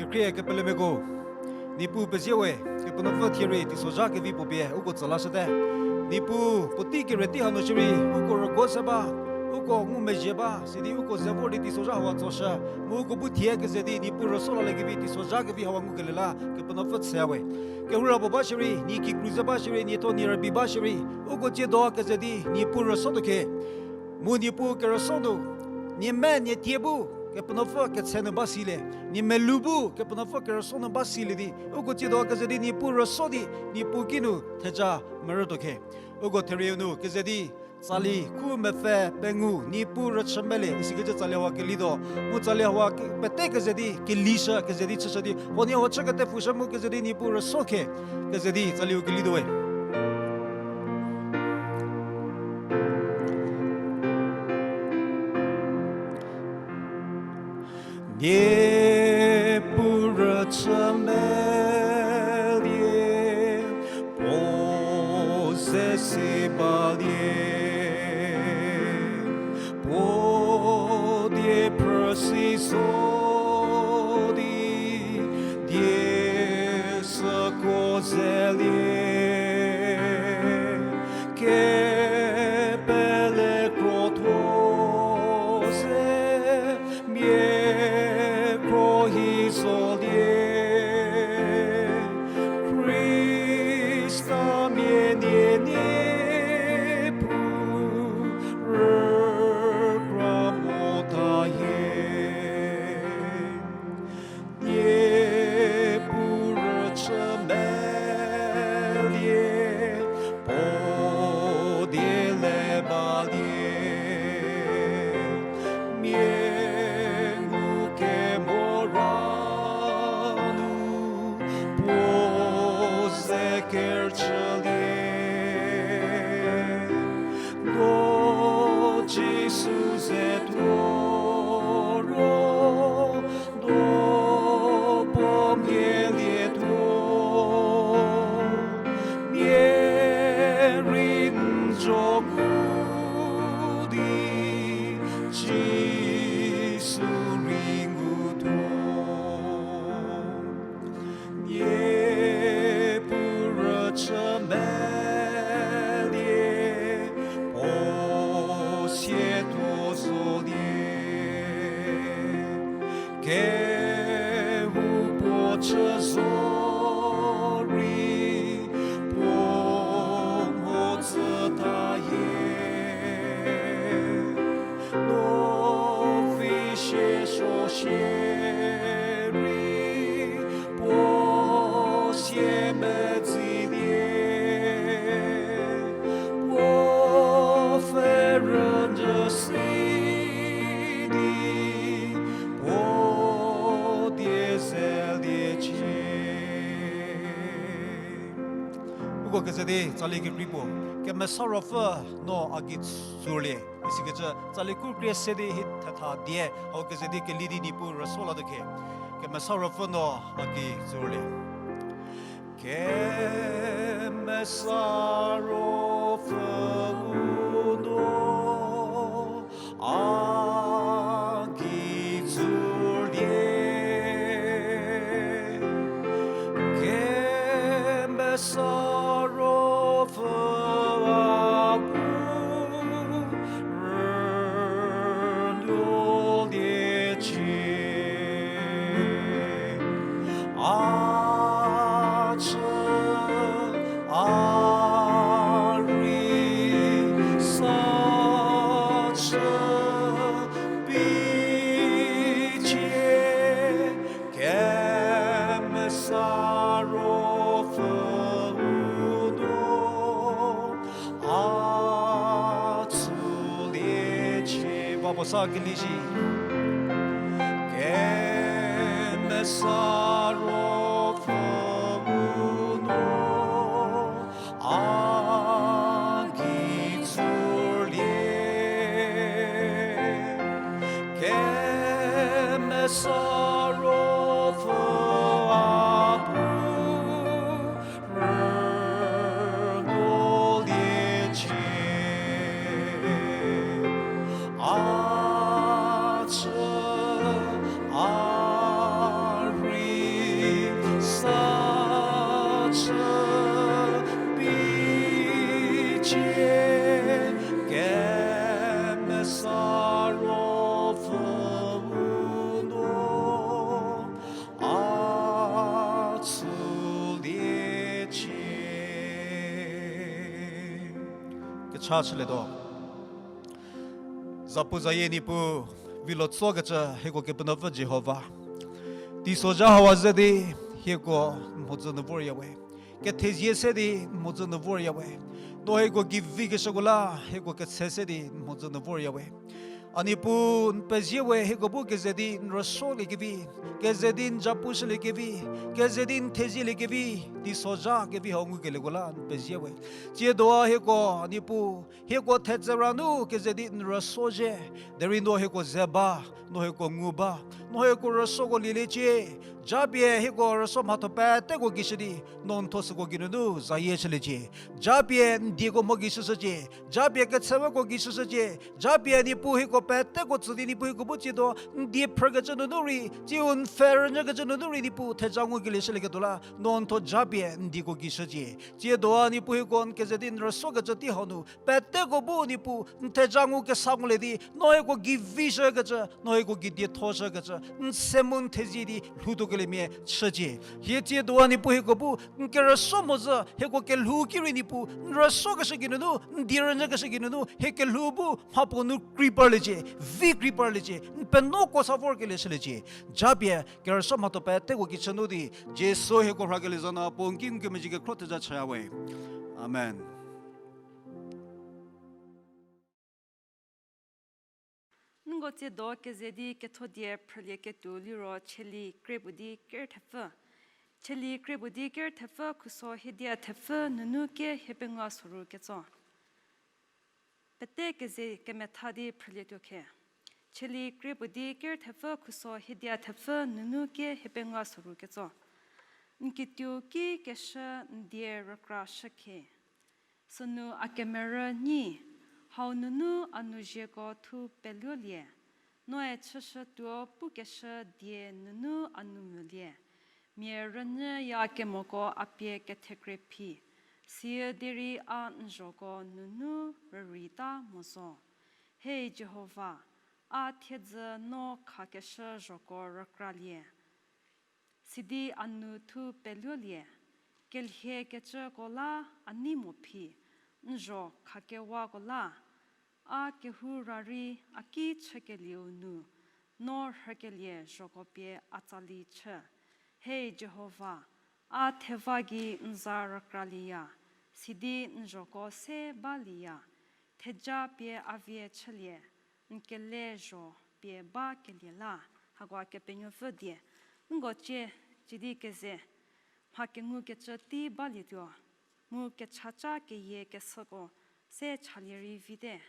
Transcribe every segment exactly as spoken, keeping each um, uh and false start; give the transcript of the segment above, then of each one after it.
Kekhrie kepelemia ko, Niepuu pezie we, Kepenuopfü thie rei teisozha kevi puo pie uko tsü lashüte. Niepuu puotei kere tei hanu shierei uko rüguo se ba, uko ngumezhie ba sidi uko ze vor di teisozha hawa tsoshü, mu uko bu thie keze di Niepuu rüso laliekevi teisozha kevi hawa ngukelie la Kepenuopfü chüya we. Kehoura puo ba shierei, nie kikru ze ba shierei, nie tho nie rübei ba shierei, uko tsiedo keze di Niepuu rüso tuo khe. Mu Niepuu kerüso nu, nie me nie tie bu Kepenuopfü ketse nu ba silie, nie melou bu Kepenuopfü kerüso nu ba silie di uko tsiedo keze di Niepuu rüso di Niepuu kinu theja merü tuo khe. Uko therieu nu keze di tsali khu mepfü pengou Niepuu rüchü melie isikecü tsali hawa kelituo. Mu tsali hawa pete keze di kelishü keze di chüshü di huoniehuo chü kete pfushü mu keze di Niepuu rüso khe keze di tsaliu kelituo we. Niepuu rüchü melie, puo ze si balie, puo die phrü si zo di, die süko zelie, kepele krotho ze mia kro hi zolie, Khristamia nie Niepuu rükra mota hie. Niepuu rüchü melie, puo die le balie, mia ngukemo ra nu puo ze kerüchülie. No Jisu ze tuo ro, no puo mhie lietuo, mia rei n zo ngu di Jisu rei ngutuo. Niepuu rüchü melie, puo sietuo zo die, kehoupuo chü zo rei, puo mhodzü ta hie. No vi sie suo shie rei, puo sie medzilie, puo pfhe rünyü si di, puo die zeliecie. Uko keze di tsali kekrei puo, Kemesa Ruopfü no a gei tsurlie isikecü tsali khu krie se di hie thetha die hau keze di keli di Niepuu rüso latuo khe. Kemesa Ruopfü no a gei tsurlie. Kemesa Ruopfü u no a gei tsurlie. Kemesa Ruopfü a bu rünyüliecie. A chü, a rei, sa chü, bicie, Kemesa Ruopfü u no a tsüliecie. Ba puo sa keli shi. Kemesa Ruopfü u no a gei tsurlie. Kemesa Ruopfü a bu rünyüliecie. A chü, a rei, Cha chülietuo. Zapu zayie Niepuu, vilo tsokecü hieko Kepenuopfü Jihova. Teisozha hau ze di hieko n mhodzü nu vorya we. Kethezie se di n mhodzü nu vorya we. No hieko gei vikeshüko la hieko ketse se di n mhodzü nu vorya we. A Niepuu, n pezie we hieko bu keze di n rüsuoliekevi, keze di n japushüliekevi, keze di n thezieliekevi, teisozha kevi hau ngukelieko la n pezie we. Tsiedo a hieko, a Niepuu, hieko thetse ra nu keze di n rüsuo zhie, derei no hieko ze ba, no hieko ngu ba, no hieko rüsuoko lieliecie. Japie hieko rüsuo mhatho peteko gei shü di, no n tho süko geinunu zayie chüliecie. Japie n dieko mho gei shüshücie. Japie ketseweko gei shüshücie. Japie Niepuu hieko peteko tsü di Niepuu hieko bu tsiedo n die phrükecü nunu rei, tsiu n pfhe rünyükecü nunu rei Niepuu theja ngukelie shülieketuo la, no n tho japie n dieko gei shücie. Tsiedo a Niepuu hieko n keze di n rüsuokecü tei hau nu, peteko bu Niepuu n theja ngu kesa ngulie di, no hieko gei vishükecü, no hieko gei diethoshükecü, n se mu n thezie di lhoutuokeliemia chücie. Hie tsiedo a Niepuu hieko bu n kerüsuo mhodzü hieko kelhou ki rei Niepuu n rüsuokeshü geinunu, n die rünyükeshü geinunu, hie kelhou bu mhapuo nu krei parliecie, vi krei parliecie, n penuoko sa vorkelie shüliecie. Japie kerüsuo mhatho peteko gei chü nu di, Jisu hieko rhakelie za nu puo n ki n kemezhie kekhro theja chaya we. Amen. Nko tsiedo keze di kethodie phrülieketuo liro Cheli kre puo di ker thepfü. Cheli kre puo di ker thepfü khuso hiedia thepfü nunu ker hiepengou soru ketso. Pete keze kemetha di phrülietuo khe. Cheli kre puo di ker thepfü khuso hiedia thepfü nunu ker hiepengou soru ketso. N kituo ki keshü n die rükra shükhe. Sünu a kemerü nyi, hau nunu a nou zieko thu peluolie, noe chüshütuo pukeshü die nunu a nou mulie, mia rünyüya kemoko a pie kethekre phi, siü derei a n zhoko nunu rürei ta mo zo. He Jihova, a thiedzü no khakeshü zhoko rükralie. Sidi a nou thu peluolie, kelhiekecüko la a nei mo phi, n zho khakewako la, a kehou ra rei a ki chükelieu nu, no rhükelie zhoko pie a tsali chü. He Jihova, a theva gei n za rükralieya, sidi n zhoko se balieya, theja pie a vie chülie, n kele zho pie bakelie la. Hako Kepenuopfü die. Nko cie, cidi keze, mha kengukecü tei balietuo, mu kechaca keyie kesüko se chalie rei vite.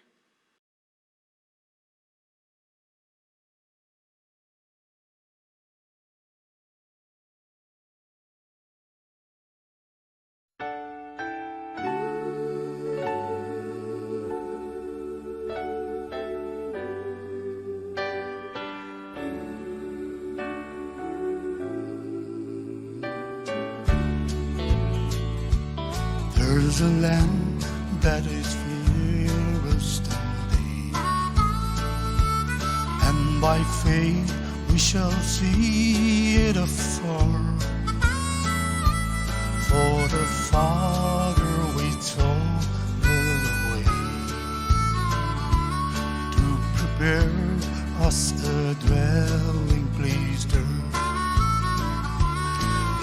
There's a land that is filled with splendor, and by faith we shall see it afar. For the Father waits on the way to prepare us a dwelling place there.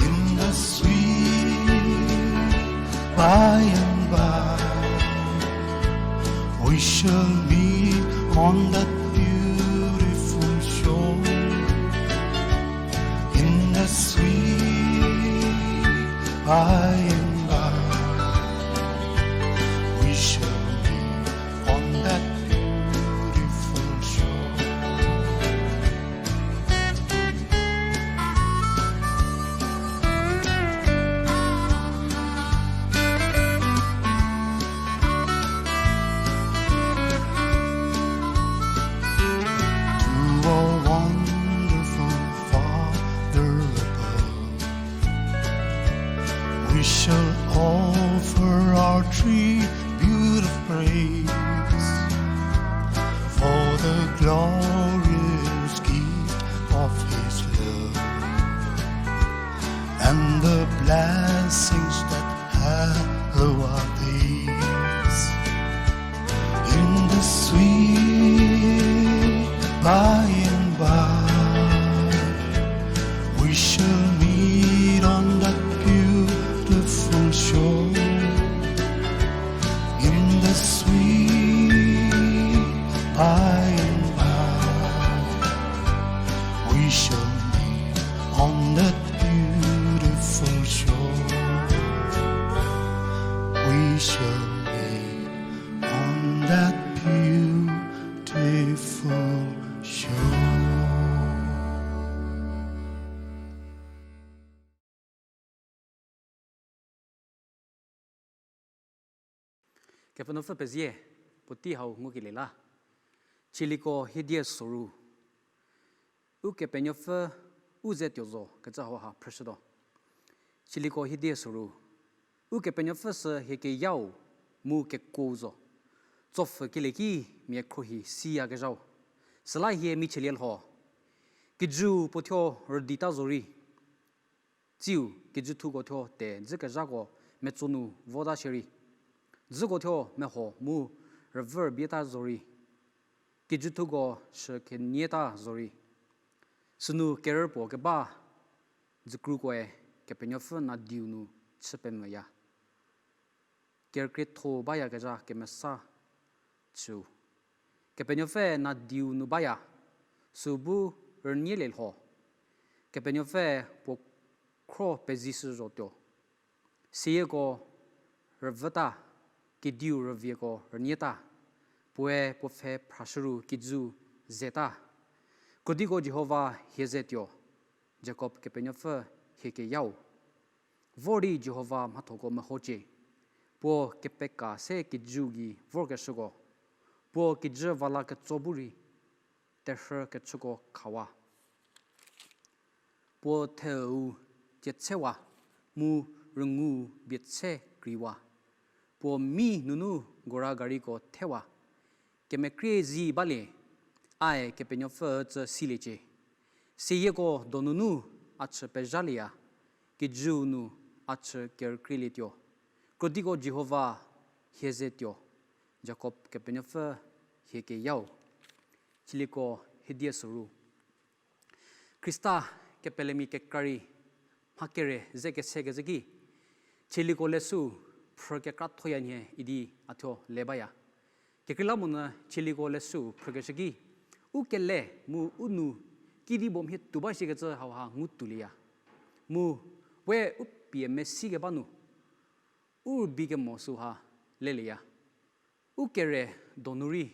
In the sweet by and by, we shall meet on that beautiful shore. In the sweet by and by, we shall meet on that beautiful shore. To our wonderful Father above, we shall We shall meet on that beautiful shore in the sweet by and by. We shall meet on that beautiful shore. We shall meet on that beautiful shore. Kepenuopfü pezie, puotei hau ngukelie la. Chiliko hiedie soru. Ukepenuopfü u ze tuo zo kecü hauha phrüshütuo. Chiliko hiedie soru. Ukepenuopfü sü hie keyau mu kekuou zo. Tsopfhü kelie ki mia khruohi siyakezhau. Süla hie michielie lho. Kijüu puo thuo rüdita zorei. Tsiu, kijüthuko thuo te dzükezhako metso nu vota shierei. Dzüko thuo meho mu rüvü rübieta zorei. Kijüthuko shü kenieta zorei. Sünu kerü puo keba dzükrukoe Kepenuopfü nadiu nu chü pemvüya. Kerükrietho bayakezha kemesa chüu. Kepenuopfü nadiu nu baya, sü bu rünielie lho. Kepenuopfü puo khro pezishü zotuo. Seyieko rüvüta, kediu rüvieko rünieta, puoe puo pfhe phrashü ru kijüu zeta. Krodiko Jihova hie ze tuo, Jakob Kepenuopfü hie keyau. Vor di Jihova mhathoko mehocie, puo kepeka se kijüu gei vorkeshüko, puo kijü vala ketso bu rei terhü kechüko khawa. Puo theu tietsewa, mu rüngou bietse kreiwa. Puo mi nunu gora gariko thewa. Kemekrie zi balie, ae Kepenuopfü tsü siliecie. Seyieko donunu a chü pezhalieya, kijüu nu a chü kerükrelietuo. Krodiko Jihova hie ze tuo, Jakob Kepenuopfü hie keyau. Chiliko hiedie soru. Khrista kepelemia kekra rei mha kere ze kesekecü ki, chiliko leshüu phrü kekra thoya nhie idi a thuo le baya. Kekreilamonyü chiliko leshüu phrükeshü ki, u kele mu u nu kidi bo mhie tuo ba shikecü hauha ngu tuolieya. Mu we u pie mesikeba nu, u rübei kemo süha lelieya. U kere donu rei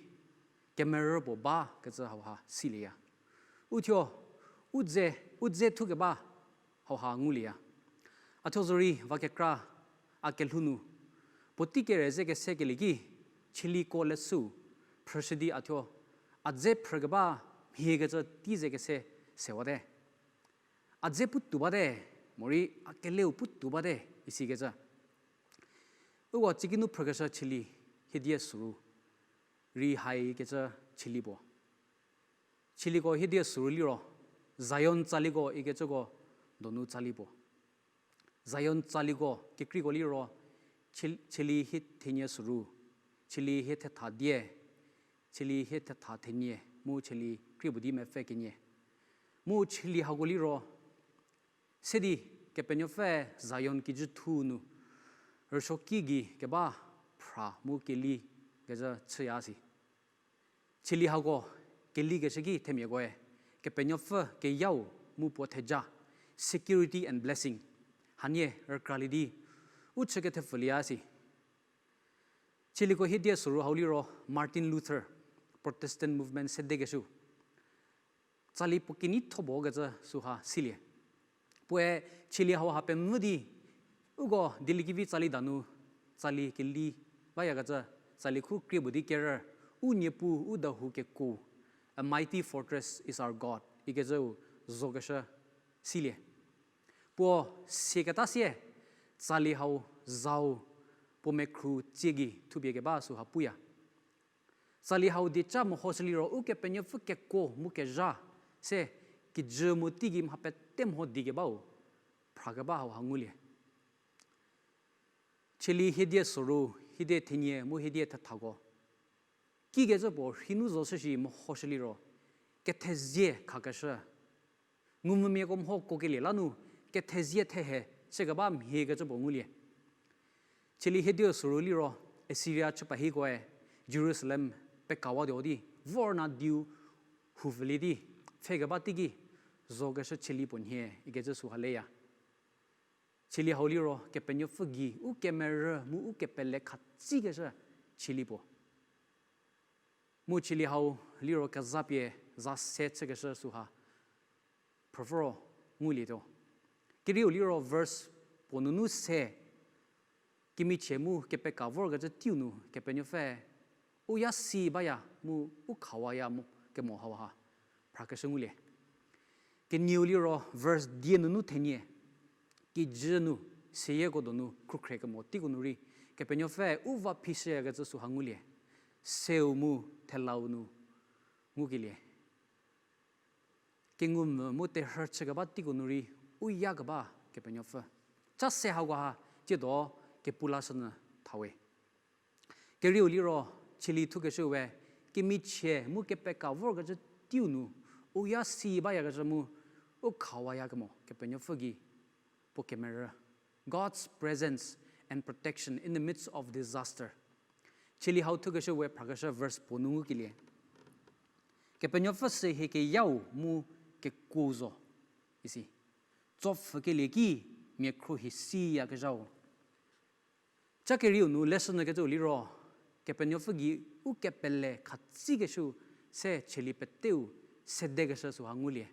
kemerü puo bakecü hauha silieya. U thuo, u dze, u dze thukeba hauha ngulieya. A thuo zorei va kekra a kelhou nu, puotei kere ze kesekelie ki, chiliko leshüu phrüshü di a thuo, a dze phrükeba mhiekecü tei ze kese sewate. A dze putuo bate, morei a keleu putuo bate, isikecü. Uko tsiki nu phrükeshü chili hiedie soru rei haikecü chili puo. Chiliko hiedie soru liro, Zion tsaliko ikecüko donu tsali puo. Zion tsaliko kekreiko liro, chil-, chili hie thenie soru, chili hie thetha die, chili hie thetha thenie, mu chili krie puo di mepfü kenie. Mu chili hako liro, se di Kepenuopfü Zion kijüthu nu rüsuoki gei keba phra mu keli kezhü chüya si. Chili hako kelikeshü ki themiakoe, Kepenuopfü keyau mu puo theja, security and blessing, hanie rükralie di u chü kethepfülieya si. Chiliko hiedie soru hau liro Martin Luther, Protestant movement sedekeshü. Tsali puo keneitho puo kecü süha silie. Puoe chili hauha pemvü di, uko dieliekevi tsali danu, tsali keli bayakecü, tsali khu krie puo di kerü, u Niepuu u dahou kekuo, A mighty fortress is our God, ikecüu zokeshü silie. Puo siaketa sie, tsali hau zau puo mekhru tsie gei thupie keba süha puya. Tsali hau dieca mehoshü liro Ukepenuopfü kekuo mu kezha se kijü mu teigei mha pete mho di kebau phra keba hauha ngulie. Chili hiedie soru, hiedie thenie mu hiedie thethako kikecü puo rhei nu zo shüshi mehoshü liro, kethezie khakeshü, ngumvümiako mho kuokelie la nu kethezie thehe chükeba mhiekecü puo ngulie. Cheli hiediu süru liro Assyria chüpahikoe Jerusalem pekawatuo di vor nadiu huvülie di pfhekeba teiki zokeshü cheli puo nhie ikecü süha leya. Cheli hau liro Kepenuopfü gei u kemerü mu u kepele khatsikeshü cheli puo. Mu cheli hau liro kezapie za se chükeshü süha phrüvüro ngulietuo. Kerieu liro verse puo nunu se, kemichie mu kepeka vorkecü teiu nu Kepenuopfü u ya si baya mu u khawaya mo kemo hauha phrakeshü ngulie. Kenieu liro verse die nunu thenie, kijü nu, seyieko donu khrukhre kemo teiko nu rei Kepenuopfü u va phishüyakecü süha ngulie. Seu mu thelau nu ngukelie. Kengumvü mu terhü chükeba teiko nu rei u yakeba Kepenuopfü. Cha se hakoha tsiedo kepu lashünyü thawe. Kerieu liro cheli thukeshüe, kemichie mu kepeka vorkecü teiu nu u ya si bayakecü mu u khawaya kemo Kepenuopfü gei puo kemerü. God's presence and protection in the midst of disaster. Cheli hau thukeshüe phrakeshü verse puo nu ngukelie. Kepenuopfü sü hie keyau mu kekuo zo, isi. Tsopfhükelie ki mia khruohi siyakezhau. Cha kerieu nu leshünyükecüu liro, Kepenuopfü gei u kepele khatsikeshü se cheli peteu sedekeshü süha ngulie.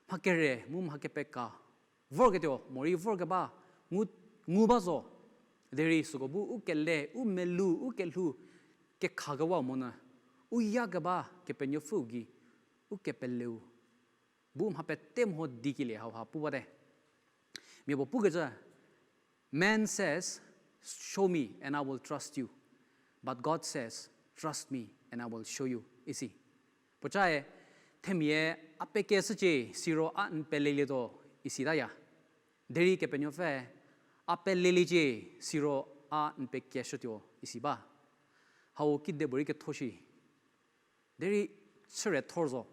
Mha kere mu mha kepeka vorketuo morei vorkeba ngu, ngu ba zo. Derei süko bu u kele, u melu, u kelhou kekhakewa monyü u yakeba Kepenuopfüu gei u kepeleu bu mha pete mho dikelie hauha pu bate. Mia puo pukecü, Man says, show me and I will trust you, but God says, trust me and I will show you, isi. Puocae, themia a pekeshücie siro a n pelelietuo, isi taya. Derei Kepenuopfü, a peleliecie siro a n pekeshütuo, isi ba. Hau kidepuorei ketho shi. Derei chüre thor zo.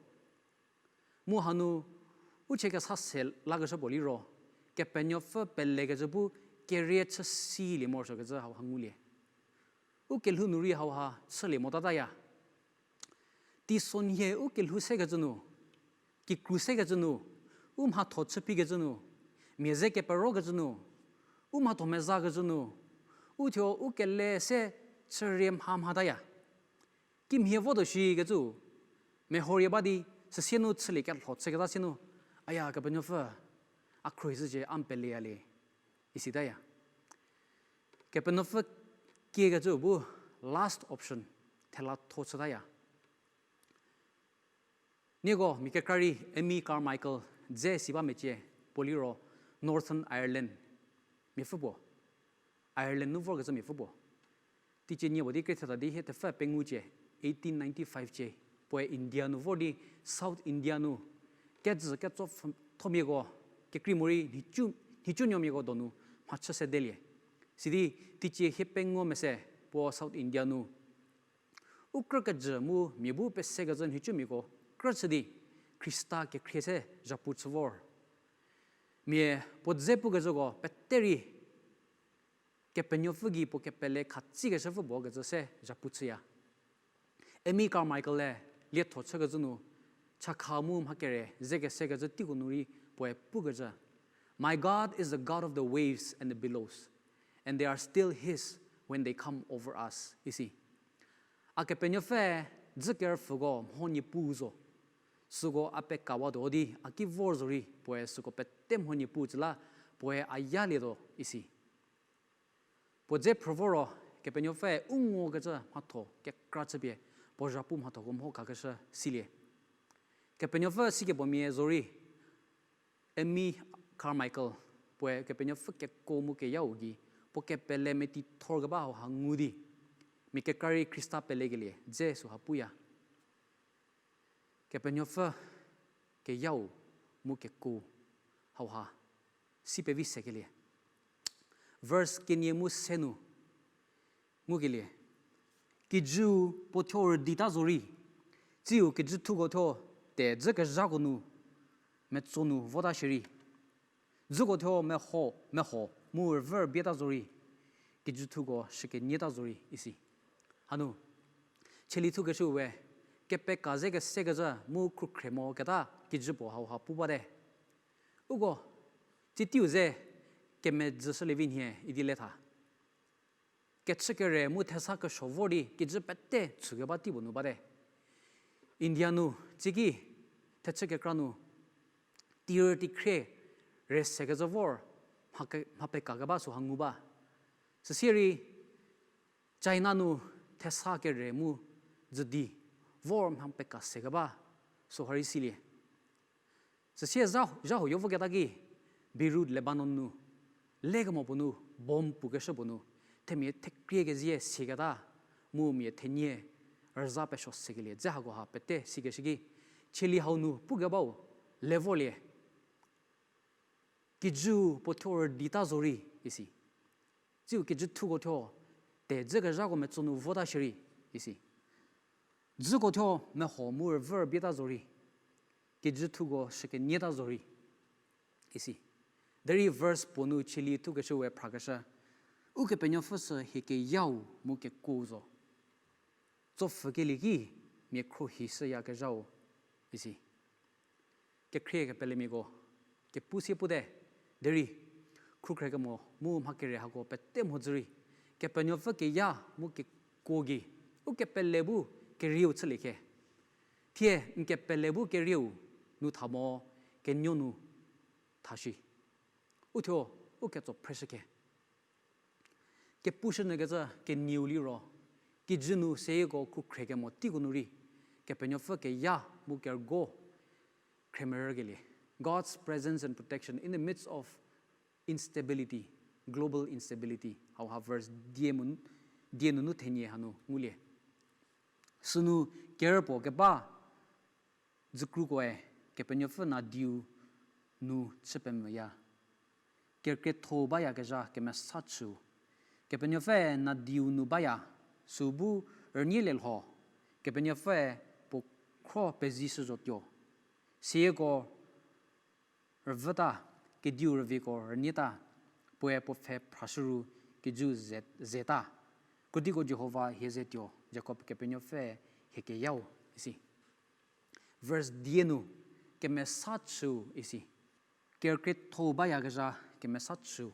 Mu hanu u chie kesa se lakeshü puo liro, Kepenuopfü pelekecü bu kerie chü silie morosuokecü hauha ngulie. U kelhou nu rei hauha chülie motataya. Teisonhie u kelhou sekecü nu, kikru sekecü nu, u mhatho chüphikecü nu, mia ze keperokecü nu, u mhatho mezakecü nu, uthuo u kele se chürie mha mhataya. Kimhie votuo shikecü, mehorie ba di, süsie nu chülie kelho chüketa sie nu, aya Kepenuopfü, a khruohishücie a n peleyalie, isitaya. Kepenuopfü kiekecü bu last option, thelatho chütaya. Nieko mia kekra rei Amy Carmichael dze si ba mecie, puo liro Northern Ireland miapfü puo, Ireland nu vorkecü miapfü puo. Teicie nie puo di krie theta di hie thepfü pengou cie, eighteen ninety-five cie, puoe India nu vor di South India nu kejü ketso pfü-, thomiako, kekrei morei nhicu, nhicunuomiako donu mhachü sedelie. Sidi teicie hie pengou mese puo South India nu u krü kejü mu mia bu pesekecü nhicumiako krü chü di Khrista kekhrie se zhapu chü vor. Mia puo dze pukecüko pete rei Kepenuopfü gei puo kepele khatsikeshüpfü puo kecü se zhapu chüya. Amy Carmichael-e lietho chükecü nu, chakha mu mha kere ze kesekecü teiko nu rei puoe pukecü, My God is the God of the waves and the billows, and they are still His when they come over us, isi. A Kepenuopfü dzü kerüpfhüko mho Niepuu zo. Süko a pekawatuo di a ki vor zorei puoe süko pete mho Niepuu tsü la puoe a yalietuo isi. Puo dze phrü voro Kepenuopfü u ngokecü mhatho kekra chüpie puo zhapu mhathoko mho khakeshü silie. Kepenuopfü sikepuomia zorei Amy Carmichael puoe Kepenuopfü kekuo mu keyau gei puo kepele metithorkeba hauha ngu di mia kekra rei Khrista pelekelie dze süha puya. Kepenuopfü keyau mu kekuo hauha si pevi sekelie. Verse kenie mu se nu ngukelie. Kijüu puo thuo rüdita zorei, tsiu kijüthuko thuo te dzükezhako nu, metso nu vota shierei. Dzüko thuo meho, meho, mu rüvü rübieta zorei, kijüthuko shükenieta zorei, isi. Hanu, Cheli thukeshüu we, kepeka ze kesekezhü mu khrukhre moketa kijü puo hauha pu bate. Uko, tsitiu ze kemedzüshülie vi nhie idi le tha. Kechükere mu thesa kesuo vor di kijü pete chükeba tei puo nu bate. India nu, tsiki, thechü kekra nu, tir tikhrie, re sekezhü vor, mha ke-, mha pekakeba süha ngu ba. Süsierei, China nu thesa kere mu dzü di vor mha peka sekeba süha rei silie. Süsie zha-, zhahu yo voketa ki, Beirut, Lebanon nu, lekemo puo nu, bomb pukeshü puo nu, themia thekrie kezie siaketa, mu mia thenie rüza pesuo sekelie dze hakoha pete sikeshü ki, Cheli hau nu pukebau, le vorlie. Kijüu puo thuo rüdita zorei, isi. Tsiu kijüthuko thuo, te dzükezhako metso nu vota shierei, isi. Dzüko thuo meho mu rüvü rübieta zorei, kijüthuko shükenieta zorei, isi. Derei verse puo nu Cheli thukeshü we phrakeshü, Ukepenuopfü sü hie keyau mu kekuo zo. Tsopfhükelie ki mia khruohishüyakezhau, isi. Kekhrie kepelemiako, kepu sie pute, derei, khrukhrekemo mu mha kere hako pete mhodzü rei, Kepenuopfü keya mu kekuo gei, ukepele bu kerieu chülie khe. Thie n kepele bu kerieu nu tha mo, kenuo nu tha shi. Uthuo, u ketso phreshü khe. Kepushünyükecü kenieu liro, kijü nu seyeko khrukhrekemo teiko nu rei, Kepenuopfü keya mu kerügo khremerükelie. God's presence and protection in the midst of instability, global instability. Hauha verse die mu-, die nunu thenie hanu ngulie. Sünu kerü puo keba dzükrukoe Kepenuopfü nadiu nu chü pemvüya. Kerükrietho bayakezha kemesa chüu. Kepenuopfüe nadiu nu baya, sü bu rünie lielho, Kepenuopfüe puo khro pezishüzotuo. Sieko rüvüta, kediu rüviko rünieta, puoe puo pfhe phrashüru kijüu ze-, zeta. Krodiko Jihova hie zetuo, Jakob Kepenuopfü hie keyau, isi. Verse die nu, kemesa chüu isi. Kerükrietho bayakezha kemesa chüu.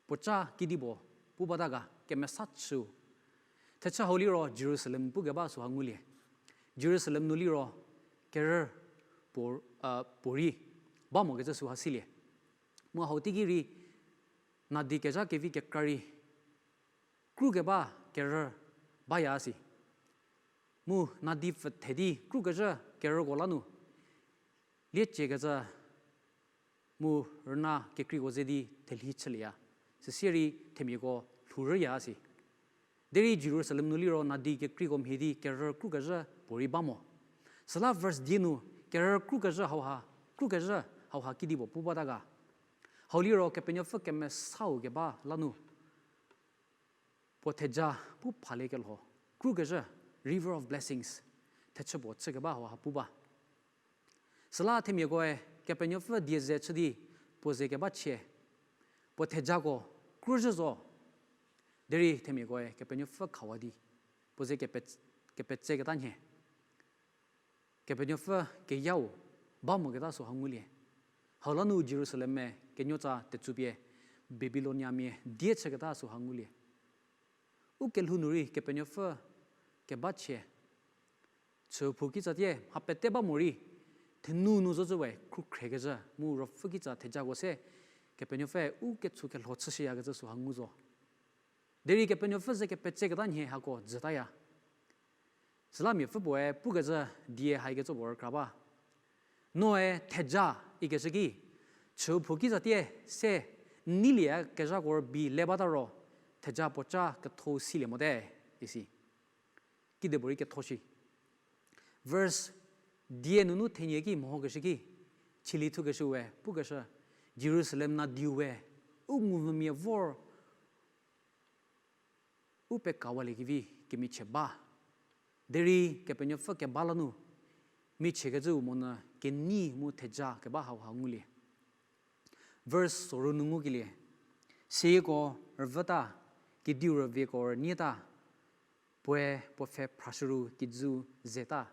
Puoca kidipuo pu bata ga kemesa chüu. Thechü hau liro Jerusalem pukeba süha ngulie. Jerusalem nu liro kerü puo, a, puorei ba mokecü süha silie. Mu hau teiki rei nadi kezha kevi kekra rei krukeba kerü baya si. Mu nadi pfüthe di krukezhü kerüko la nu lieciekecü mu rüna kekreiko ze di thelhi chülieya. Süsie rei themiako lhourüya si. Derei Jerusalem nu liro nadi kekreiko mhie di kerü krukezhü puorei ba mo. Süla verse die nu kerü krukezhü hauha, krukezhü hauha kidipuo pu bata ga. Hau liro Kepenuopfü kemesau keba la nu puo theja pu phaliekelho, krukezhü, river of blessings, thechü puo chükeba hauha pu ba. Süla themiakoe Kepenuopfü die ze chü di puo ze keba chie, puo thejako kruzhü zo, derei themiakoe Kepenuopfü khawa di puo ze kepe-, kepetseketa nhie. Kepenuopfü keyau ba moketa süha ngulie. Hau la nu Jerusalem-e kenuotsa tetsupie Babiloniamia die chüketa süha ngulie. U kelhou nu rei Kepenuopfü keba chie, chüphou kitsatie mha pete ba morei, thenu nu zocü we khrukhrekezhü mu ruopfü kitsa thejako se Kepenuopfü u ketsu kelho chüshüyakecü süha ngu zo. Derei Kepenuopfü ze kepetseketa nhie hako jütaya. Süla miapfü puoe pukecü die haikecü puo rükra ba. Noe theja ikeshü ki, chüphou kitsatie se n neilieyakezhako rübei le bata ro, theja puoca ketho silie mote, isi. Kidipuorei ketho shi. Verse die nunu thenie ki mehokeshü ki, chili thukeshü we pukeshü, Jerusalem nadiu we u ngumvümia vor u pekawaliekevi kemichie ba. Derei Kepenuopfü keba la nu, michiekecüu monyü kenei mu theja keba hauha ngulie. Verse soru nu ngukelie, seyieko rüvüta, kediu rüvieko rünieta, puoe puo pfhe phrashüru kijüu zeta,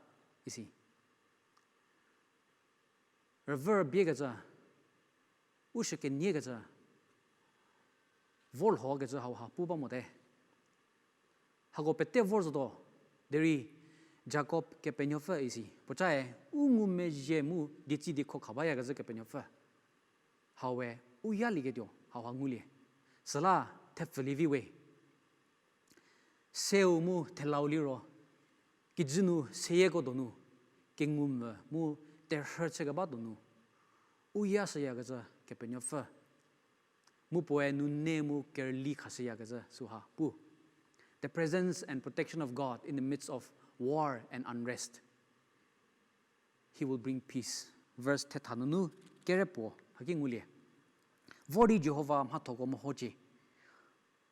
isi. Rüvü rübiekecü, u shü keniekecü, vorlhokecü hauha pu ba mote. Hako pete vor zotuo, derei Jakob Kepenuopfü isi, puocae u ngumezhie mu dietsi diekho kha bayakecü Kepenuopfü. Haue u yalieketuo hauha ngulie. Süla thepfülie vi we. Seu mu thelau liro, kijü nu seyieko donu, kengumvü mu terhü chükeba donu, u yashüyakecü Kepenuopfü. Mu puoe nune mu kerüli khashüyakecü süha pu. The presence and protection of God in the midst of war and unrest. He will bring peace. Verse thetha nunu kere puo haki ngulie. Vor di Jihova mhathoko mehocie.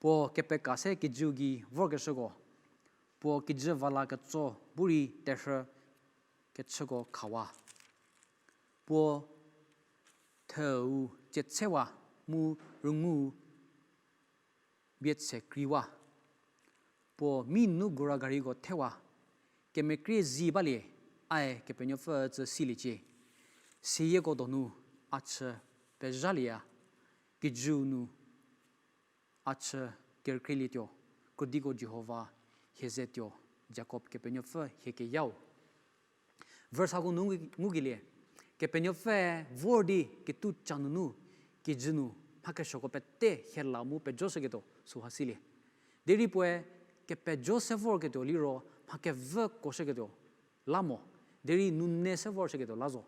Puo kepeka se kijüu gei vorkeshüko. Puo kijü vala ketso bu rei terhü kechüko khawa. Puo theu tsetsewa mu rüngu bie tse kriwa. Puo mi nunu gura gariko thewa. Kemekrie zi balie, ae Kepenuopfü tsü siliecie. Seyieko donu a chü pezhalieya, kijüu nu a chü kerükrielietuo, krodiko Jihova hie zetuo, Jakob Kepenuopfü hie keyau. Verse hako nu ngukelie, Kepenuopfü vor di ketu cha nunu, kijü nu mha kesuoko pete hiela mu pejoshüketuo süha silie. Derei puoe kepejo se vorketuo liro mha kevüko shüketuo la mo, derei nune se vorshüketuo la zo.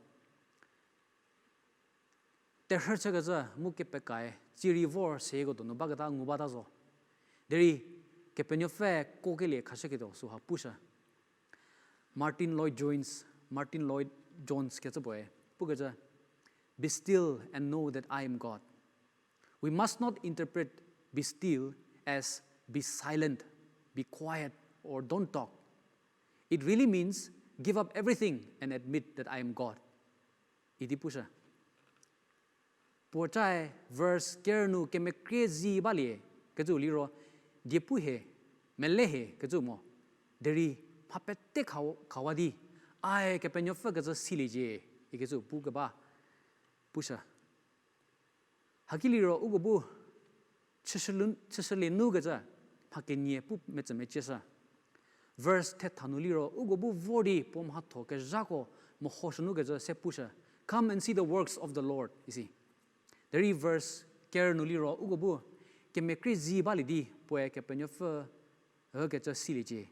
Terhü chükecü mu kepekae, tsierei vor seyieko donu baketa ngu bata zo. Derei Kepenuopfü kokelie khashüketuo süha pushü. Martin Lloyd Jones, Martin Lloyd Jones kecü puoe pukecü, Be still and know that I am God. We must not interpret be still as be silent, be quiet, or don't talk. It really means give up everything and admit that I am God. Idi pushü. Puocae verse ker nu kemekrie zi balie kecü liro, diepu hie, mele hie kecü mo. Derei mha pete kha-, khawa di, ae Kepenuopfü kecü siliecie, ikecü pukeba pushü. Haki liro uko bu chüshülie nukecü mha kenie pu metsü mecieshü. Verse thetha nu liro uko bu vor di puo mhatho kezhako mehoshü nukecü se pushü, Come and see the works of the Lord, isi. Derei verse ker nu liro uko bu kemekrie zi balie di puoe Kepenuopfü ükecü siliecie.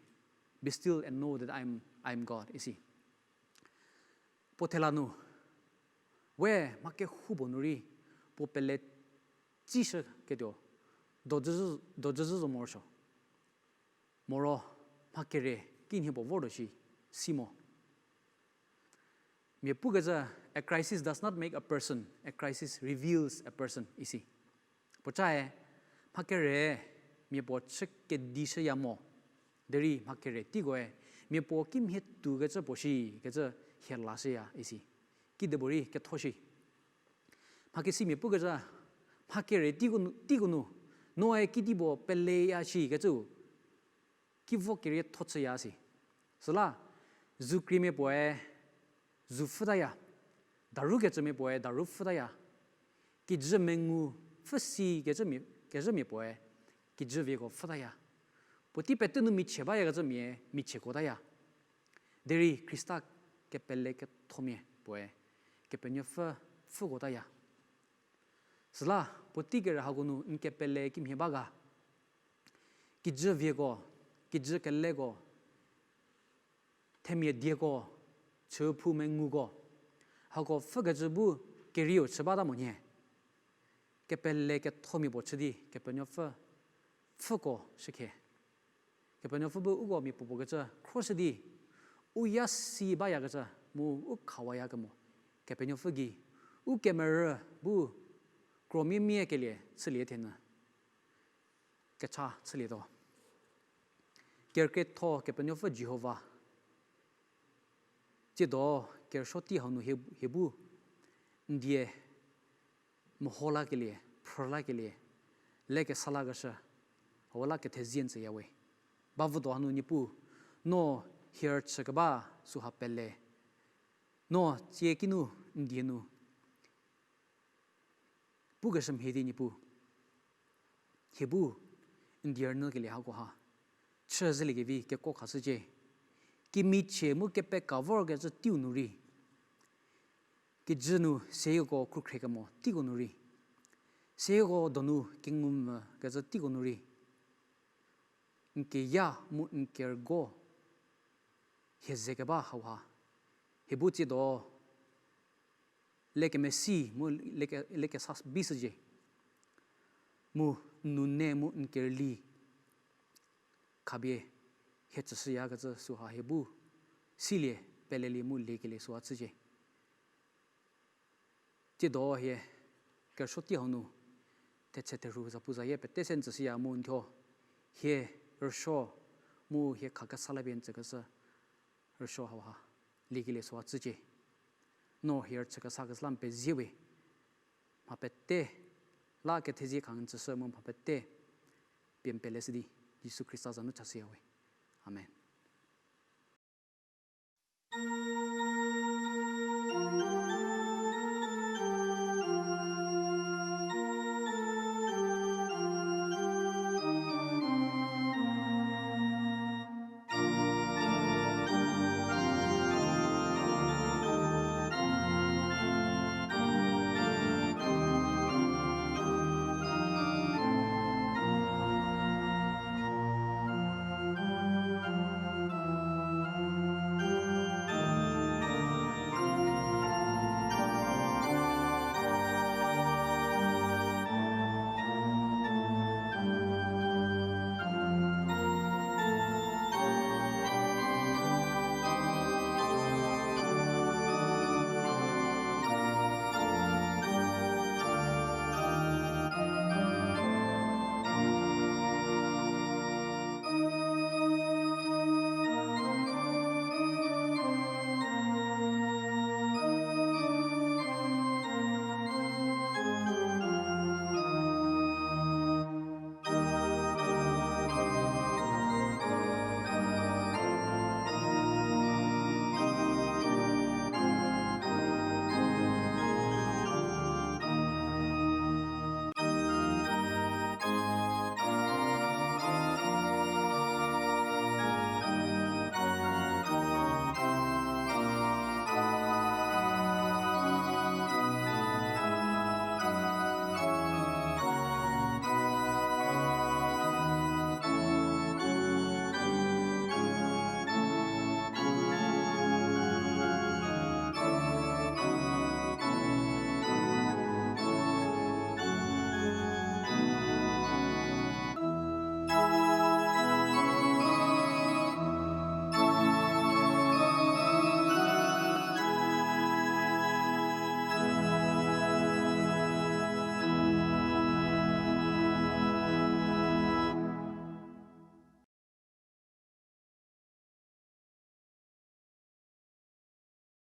Be still and know that I am, I am God, isi. Puo thela nu, we mha kehoupuo nu rei, puo pele tsishüketuo, dojüzhü, dojüzhü zo morosuo. Moro mha kere kinhie puo vortuo shi, si mo. Mia pukecü, a crisis does not make a person, a crisis reveals a person, isi. Puocae, mha kere mia puo chü kedishüya mo. Derei mha kere teikoe, mia puo kimhie tuokecü puo shi, kecü hie lashüya isi. Kidipuorei ketho shi. Mha kesimia pukecü, mha kere teiko nu, teiko nu, noe kidipuo peleya shi kecü, ki vo kerietho chüya si. Süla, zu kriemia puoe, zu pfhütaya. Daru kecümia puoe, daru pfhütaya. Kijü mengu pfhüsi kecümia, kecümia puoe, kijü vieko pfhütaya. Puotei pete nu michie bayakecümia, michiekotaya. Derei Khrista kepele kethomia puoe, Kepenuopfü pfhükotaya. Süla, puotei kere hako nu n kepele kimhie ba ga. Kijü vieko, kijü keleko, themia dieko, chüphou menguko, hako pfhükecü bu kerieu chü bata monyü. Kepele kethomia puo chü di Kepenuopfü pfhüko shükhe. Kepenuopfü bu uko mia puopuo kecü khroshü di, u ya si bayakecü mu u khawayakemo, Kepenuopfü gei, u kemerü bu kromiemie kelie chülie thenyü kecha chülietuo. Kerükrietho Kepenuopfü Jihova, Tsiedo kerüsuo tei hau nu hie, hie bu n die meho lakelie, phrü lakelie, le kesa lakeshü, hau la kethezie n tsüya we. Ba vüdo hanu Niepuu, no hie rüchü keba süha pele, no tsie kinu n die nu pukeshü mhie di Niepuu, hie bu n die rünyükelie hakoha chü zhüliekevi kekuo khashücie. Kemichie mu kepeka vorkecü teiu nu rei, kijü nu seyeko khrükhrie kemo teiko nu rei, seyeko donu kengumvü kecü teiko nu rei, n keya mu n kerügo hie ze keba hauha, hie bu tsiedo le kemesi mu le ke, le kesa bishücie. Mu n noune mu n kerüli khapie hie tsüshüyakecü süha hie bu silie, pelelie mu liekelie süha chücie. Tsiedo hie kerüsuo tei hau nu thetse therhu zapuzayie pete se n tsüshüya mu n thuo hie rüsuo mu hie khakesa la pie n tsükeshü rüsuo hauha liekelie süha chücie. No hie rüchü kesa kesü la n pezie we. Mha pete la kethezie kha n tsüshü mu mha pete pie n peleshü di Jisu Khrista za nu chashüya we. Amen.